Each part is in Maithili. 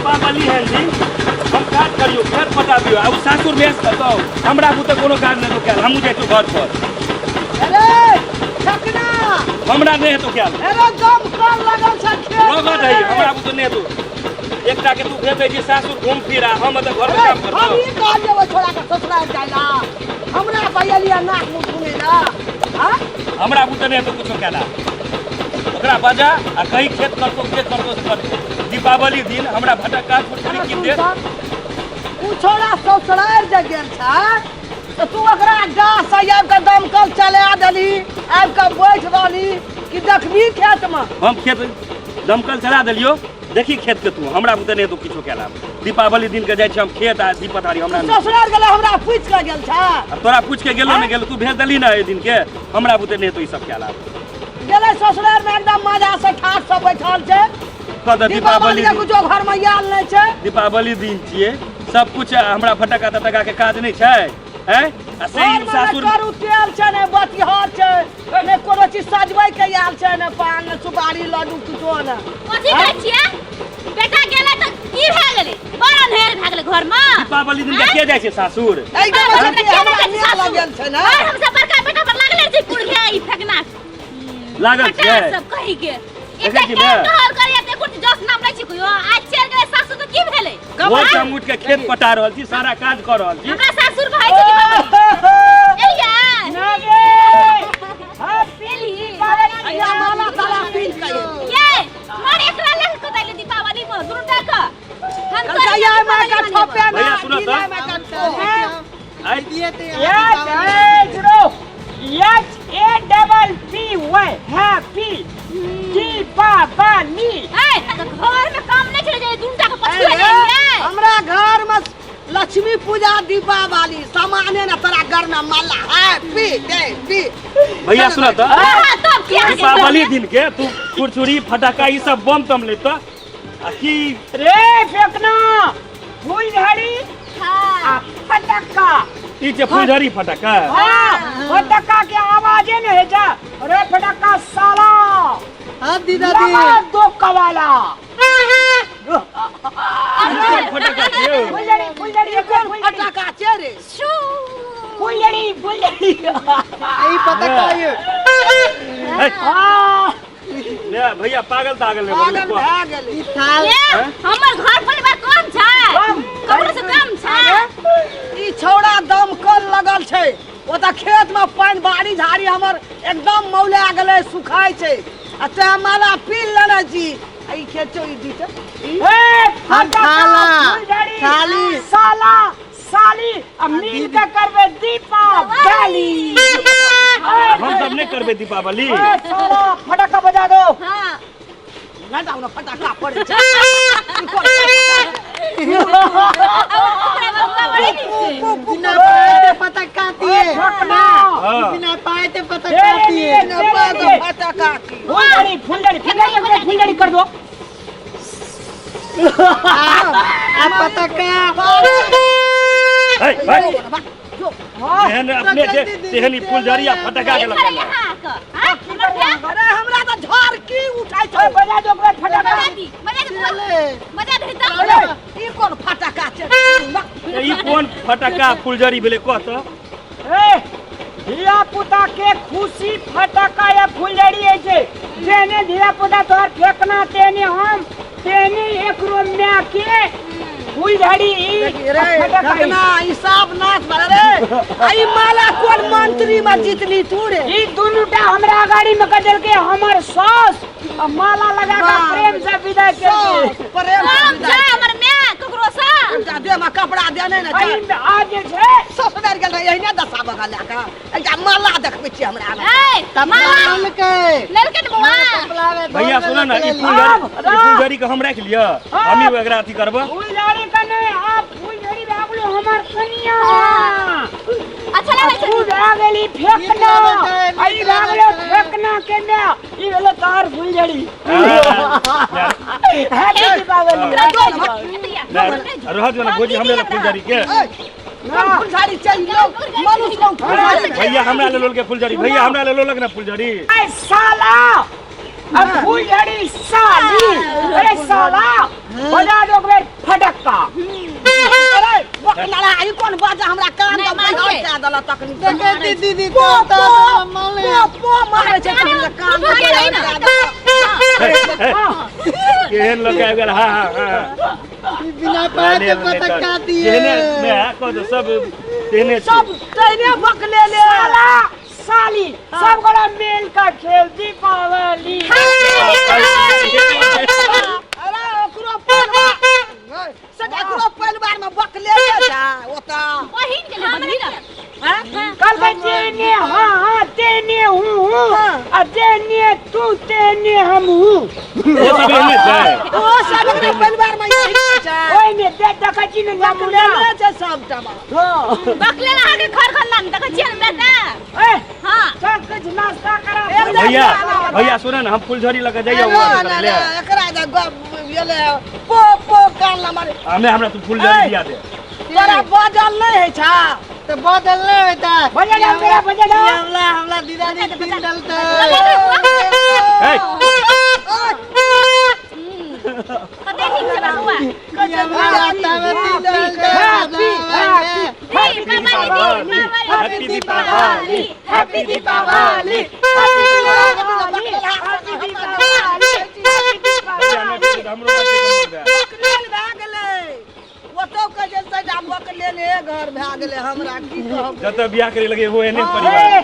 दीपावली है जी, हम काज करियो, खेत पटाबियो, आ उ सासुर बेस करतौ। हमरा बुते कोनो काज नहि हेतौ कयल, हमहूँ जाइ छियौ घर पर। अरे ठकना, हमरा नहि हेतौ कयल। अरे दमकल लगल छै खेत रगड़ है, हमरा बुते नहि हेतौ। एकटा के तू भेज दै छी सासुर घूम फिर, आ हम एतऽ घर में काम करतौ। हम ई कहलियै ओहि छोड़ा के ससुराल जाइ ला, हमरा बयलिया नाक मुँह सुनै ला। हाँ? हमरा बुते नहि हेतौ कुछो कयला। ओकरा बजा आ कही खेत करतौ, जे करतौ से करतौ। दीपावली दिन हमरा भटक्का फुटफुटी कीन दे। उ छोड़ा ससुराल जे गेल छै तऽ तू ओकरा गाछ से आबि कऽ दमकल चला देली, आबि कऽ बैठ रहली कि देखबी खेतमे। हम खेत दमकल चला देलियो, देखी खेत के तू। हमरा बुते नहि हेतौ किछो कयला। दीपावली दिन के जाइ छी हम खेत आ दीप पथारी, हमरा नहि। ससुराल गेलै हमरा पूछि कऽ गेल छै? आ तोरा पूछि के गेलो नहि गेलो, तू भेज देली ने एहि दिन के। हमरा बुते नहि हेतौ ई सब कयला। गेलै ससुराल में एकदम मजा से ठाठ से बैठल छै। कह दे दीपावली दीपावली के दिन कुछो घर में आयल नहि छै। दीपावली दिन छियै, सब कुछ हमरा फटका तटका के काज नहि छै। हैं आ से घर ई में नहि सासुर करू तेल छै, नहि बतिहार छै, नहि कोनो चीज सजबै के आयल छै, नहि पान, नहि सुपारी, लड्डू, कुछो नहि। कथी कहै छियै? बेटा गेलै तऽ की भए गेलै? बड़ अन्हेर भए गेलै घर में। दीपावली दिन के के जाइ छै सासुर? एहि गाँव में हमरा हमरा के न्याय सासुर? लगल छै ने। और हमसब बड़का बेटा पर लागले छै पुरखे ई फेकना लागल फटा छै। सब कही के देखै एते छी के ने? टहल करिया ते कुछ जस नाम नै छी कहियो। आज चल गेलै सासुर तऽ की भेलै? भोर से हम उठि के खेत पटा रहल छी, सारा काज कऽ रहल छी। हमरा सासुर कहै छै दीपावली एलियै। एली। अइया माला ताला पीन के ये मर एकरा लग के दैले दीपावली में दुनू टा के हम कल जाइया मैं का ठोपे ना। भैया, सुनो तो। मैं का ठोपे। आइ H zero H A double P Y happy Deepawali. ए तऽ घर में काम नहि चले जाय, दुनू टा के पछुआ अरे, जाइए। हमरा घर में लक्ष्मी पूजा दीपावली सामाने ना, तोरा घर में माला हैप्पी डे पी। भैया सुनो तो। हां, तब की अहाँके दीपावली दिन के तू छुरछुरी फटाका ई सब बम तम लेत आ की? रे फेकना, फूलझड़ी हां आ फटक्का। ई जे फुलझड़ी फटाका? हाँ, फटक्का के आवाजे नहीं है जा। अरे फटक्का साला। हाँ दी दादी। लगा दो कवाला। ई कोन फटाका छियौ? फुलझड़ी, फुलझड़ी, ई कोन फुलझड़ी। फटाका छै रे? शू फुलझड़ी, फुलझड़ी। ई पता का ये? हे, हाँ। ले भैया, पागल तागल ने पागल बोलू। भए गेलै। ई थाल। ए, हमर घर परिवार कम छै? कम। ककरो से कम छै? ई छौड़ा दमकल लगल छै ओतऽ खेत में, पानि बाड़ी झाड़ी हमर एकदम मौला गेलै, सुखाइ छै, आ तैं माला पी लेने छी। आ ई खेत छौ, ई दीटे ई ए फटक्का थाला, फुलझड़ी थाली। साला साली आ मिल के करबे दीपावली। हम सब नहि करबै दीपावली। ए साला, फटक्का बजा दो। हां। ना जाउ ना, फटाका पड़ै छै। ई कोन फटाका? बिना पाए ते पता काती है। फेकना। हाँ। बिना पाए ते पता तेरे काती लिए, है। ना तेरे पागल लिए। फटाका की। फुलझड़ी, फुलझड़ी, फुलझड़ी, फुलझड़ी कर दो। आ पता का। हे, भाई, जो हाँ। एहन अपने जे तेहन ई फुलझड़ी आ फटाका के लगल। अरे हमरा तऽ झाड़ की उठाइ ओए छौ। बजा दो ओकरा फटक्का। बजा दी, बजा दे बुआ। बजा दे तब। अरे ई कोन फटाका छै? ई कोन फटाका फुलझड़ी भेलै, कह तऽ। ए धिया पुता के खुशी फटक्का या फुलझड़ी है छै। जेने धिया पुता तोहर फेकना, तेने हम तेने एकरो माय के फुलझड़ी ई देखी रे फटक्का ई। ढकना ई साफ नाच बड़ा रे। आ ई माला कोन मंत्री में जीतली तू रे? ई दुनू टा हमरा गाड़ी में कदल के हमर सास आ माला लगा के बाप प्रेम से विदा सास केलकै। प्रेम से कम विदा। छै हमर माय ककरो से? एकटा देह में कपड़ा देने ने एहि छै। में आ जे छै। ससुराल गेल रहे एहिने दशा बगा लए कऽ एकटा माला देखबै छियै हमरा लग। ए तब माला ललकै। ललके ने बौआ। भैया सुन ने, ई फुलझड़ी, ई फुलझड़ी के हम राखि लिअ, हम ही एकरा अथी करब। फुलझड़ी के नहि, आब फुलझड़ी भए गेलो हमर कनिया। अच्छा लगै छै। तू भए गेली फेकना। नीक लगै छै, आ ई नीक भए लगै गेलो छै। फेकना के माय, ई भेलो तोहर फुलझड़ी। हैप्पी दीपावली। रह दियौ ने भौजी, हमरे लग फुलझड़ी के। ए, कोन फुलझाड़ी चाहिए लो मनुष्य कोन फुलझाड़ी? भैया हमरा ले लोल के फुलझड़ी, भैया हमरा ले लोलक ने फुलझड़ी। ऐ साला, अब फुलझड़ी साली। अरे साला बजा दो एक बेर फटक्का। अरे बकलाला ई कोन बाजा हमरा कान नहि, के मारिए। बजा कए देलक तखनी। देखै छी दीदी पो तो पो माले पो पो मारै छै तखनी से कान पो के रही ना। हाँ। केहन लोग आबि गेल। हाँ हाँ हाँ ई बिना पाय के पटक्का दिए। तेहने मैं कह दो सब तेहने छै। सब तैने बकले ले। साला साली सब गोरा मेल का खेल दीपावली। अरे ओकरो परिवार से एकरो परिवार में बकले ले जा ओता। बहिन के ले बदली ना। हैं? कल के जेने हाँ हाँ तेने हूँ हूँ आ जेने तू तेने हम हूँ। ओ सब एहने छै। ओ सब एकरे परिवार में यही छै। ओहिमे दे देखै छी ने बकले नमूना। ले छै सबटा। हाँ। बकले अहाँके घर खानदान देखै छियै ने बेटा। ए हाँ। सब कुछ नाश्ता करा। भैया भैया सुन ना, हम फुलझड़ी लगे जाइए ना ना ना एकरा जे गप गेले पो पो कान ला मारे। हमें हमरा तू फुलझड़ी दिया दे। तोरा बजल नहीं है छा। तो बदल नहीं होता। बजा दो मेरा, बजा दो। ई हमला हमला दीदानी दिन डलता। ए कते नीक छै बबुआ। ई हमला रास्ता में दिन डलता। Happy Deepawali happy Deepawali happy Deepawali Deepawali happy Deepawali भैया नहि देखी, हमरो बात के दे। बकलेल भए गेलै ओतौ कहै छै सजा बकलेल घर भए गेलै हमरा की कहब। जतऽ बियाह करे लगे वो एहने परिवार।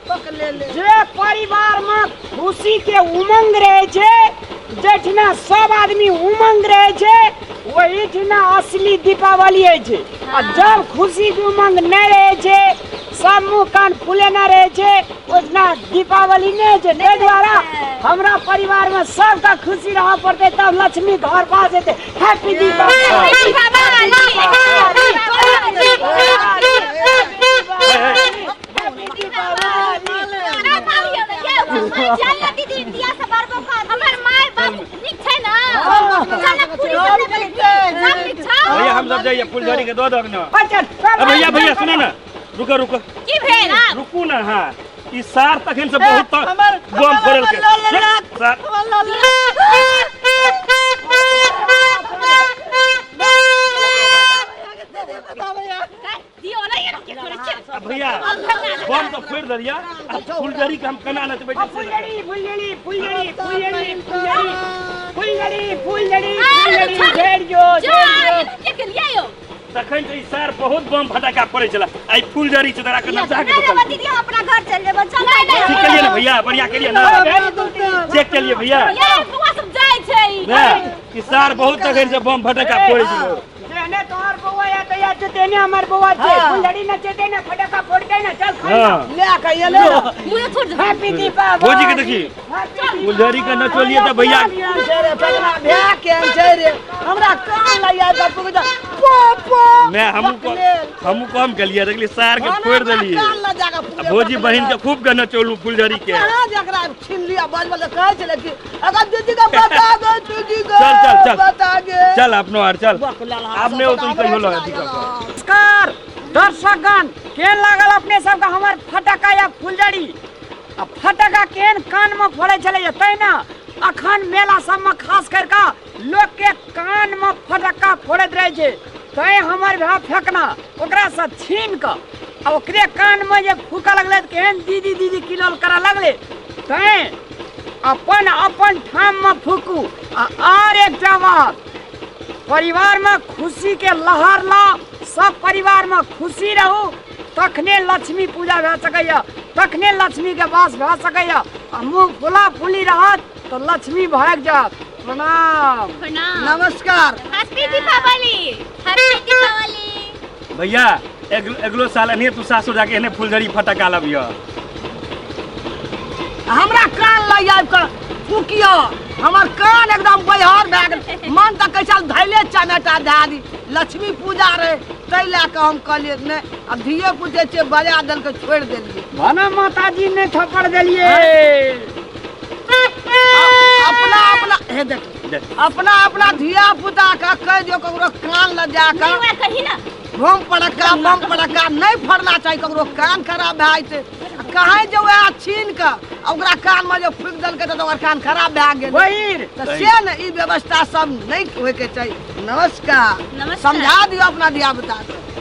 बकलेल जे परिवार में खुशी के उमंग रहे छै, जेठना सब आदमी उमंग रहे छै, वही ठिना असली दीपावली होइ छै। आ जब खुशी के उमंग नहीं रहे छै, सब मुँह कान फुलेना रहे छै, ओहिठिना दीपावली नहीं होइ छै। ताहि दुआरे हमरा परिवार में सबके खुशी रहऽ पड़तै तब लक्ष्मी घर पास जेतै। हैप्पी दीपावली। हमर my बाप नीक छै ना? चना पूरी सब नहि बनै छै। सब नीक छौ? भैया हम सब जाइए फुलझड़ी के दऽ दहक ना। अच्छा अ भैया भैया सुन ना, रुको रुको। की भेल आब? रुकू ना। हाँ ई सार तखन से बहुत हमर बम फोड़ल के सार दियौ ने एना के करै छै। आ भैया बम तऽ फोड़ि देलियै, आ फुलझड़ी के हम केना नचबै छै से। फुलझड़ी फुलझड़ी फुलझड़ी फुलझड़ी फुलझड़ी फुलझड़ी फुलझड़ी फुलझड़ी घेर जो जो घेर एना के केलियै यौ? तखन तऽ ई सार बहुत बम फटाका फोड़ै छलै, आ ई फुलझड़ी छै तोरा के नचा के नहि देखल। रे दीदी, हम अपना घर चलि जेबै। चल नहि नहि। ठीक केलियै ने भैया, बढ़िया केलियै ने, चेक केलियै भैया। ये बौआ सब जाइ छै। ने ई सार बहुत तखन से बम फटाका फोड़ै छलै। जेने तोहर बौआ या तो या तेने हमर बौआ छै। फुलझड़ी नचेते ने फटाका फोड़ते ने चल खाइ। हाँ ले के एलै। मुँह छोड़ दे। हैप्पी दीपावली। भौजी के देखी फुलझड़ी के नचोलिए तऽ भैया छै रे फगना भए के छै रे हमरा कान लग जाय बापू के पो पो। मैं हमहूँ हमहूँ कम केलियै, देखली सार के फोड़ि देलियै। कान लग जाके आ भौजी बहिन के खूब के नचौलू फुलझड़ी के। कहाँ जकरा छीन लिया बजबल कहै छलै कि अगर दीदी के बता दो दीदी के चल, चल, चल। बता गे। चल अपनो आर चल। बकलेल आब नहि होतौ ई कहियो लग दिक्कत। नमस्कार दर्शकगण, केहन लागल अपने सबके हमर फटक्का या फुलझड़ी? आ फटक्का केहन कान में फोड़ै छलै तै ने अखन मेला सबमे खास करि कऽ लोक के कान में फटक्का फोड़ैत रहै छै। तैं हमर भाय फेकना ओकरासँ छीन कऽ आ ओकरे कान में जे फूकऽ लगलै तऽ केहन दीदी दीदी किलोल करऽ लगलै। तैं अपन अपन ठाम में फूकू। आ आर एकटा बात, परिवार में खुशी के लहर लाउ, सब परिवार में खुशी रहू तखने लक्ष्मी पूजा भए सकैया, तखने लक्ष्मी के वास भए सकैया। आ मुँह फुला फुली रहत तऽ लक्ष्मी भागि जायत। प्रणाम। प्रणाम। नमस्कार। हैप्पी दीपावली। हैप्पी दीपावली। भैया अगलो साल एहने तू सासुर जाके एहने फुलझड़ी फटका लबिह। हमरा कान लग आबि कऽ फूकियो, हमर कान एकदम बैहर भए गेल। मन तऽ कैसा धैले चमेटा दए दी। लक्ष्मी पूजा रहे ताहि लए कऽ हम कहलियै नहि, आब धिये पूते छियै, बजा देलकै छोड़ि देलियै। भने माताजी ने थप्पड़ देलियै। अपना अपना हे देख अपना अपना धिया पुता के कहि दियौ ककरो कान लग जा कऽ नहि कही ना बम पड़क्का बम पड़क्का नहीं फोड़ना चाही, ककरो कान खराब भए जेतै। आ कहीं जे वएह छीन कऽ आ ओकरा कान में जे फूकि देलकै तऽ ओकर कान खराब भए गेल। बहिर। तऽ से ने ई व्यवस्था सब नहि होइके चाही। नमस्कार। नमस्कार। समझा दियौ अपना धिया पुता के।